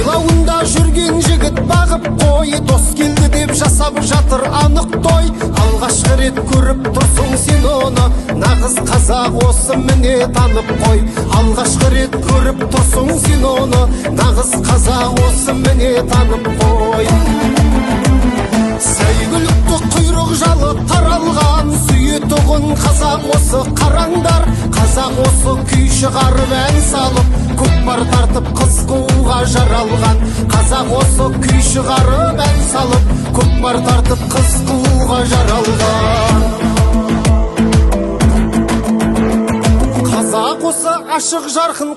Жайлауында жүрген жігіт бағып қой, дос келді деп жасап жатыр анық той. Алғашқы рет көріп тұрсың сен оны, нағыз қазақ осы, міне, танып қой. Алғашқы рет көріп тұрсың сен оны, нағыз қазақ осы, міне, танып қой. Сәйгүлікті құйрық жалы таралған, сүйетұғын қазақ осы, қараңдар. Қазақ осы, күй шығарып, ән салып, көкпар тартып, қыз қууға жаралған. Қазақ осы, күй шығарып, ән салып, көкпар тартып, қыз қууға жаралған. Қазақ осы, ашық жарқын.